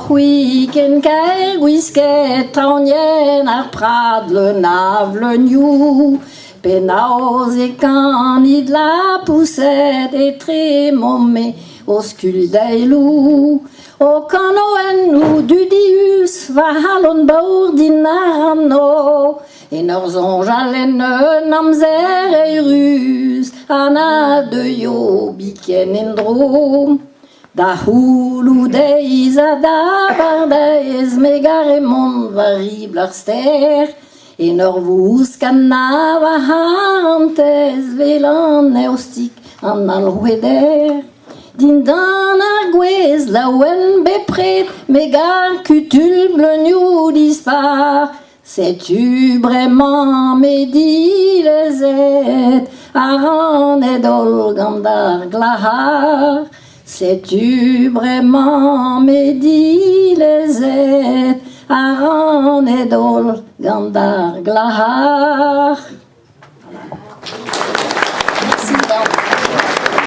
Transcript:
Emaoc'h-c'hwi ken kaer gwisket traoñienn ar prad leun a vleunioù. Penaos e kanit lapoused etre m'omp-me o skuilh daeloù. Ho kanaouennoù dudius va c'halon baour din a ranno. En ur soñjal en un amzer eürus ha na deuio biken en-dro. Da c'houloù-deiz ha da abardaez me 'gare mont war ribl ar stêr En ur vouskanañ va c'harantez 'vel an eostig an alc'hweder. Dindan ar gwez laouen bepred me 'gar kutul bleunioù dispar. Setu bremañ me dilezet ha rannet holl gant ar glac'har. Setu bremañ me dilezet ha rannet holl gant ar glac'har.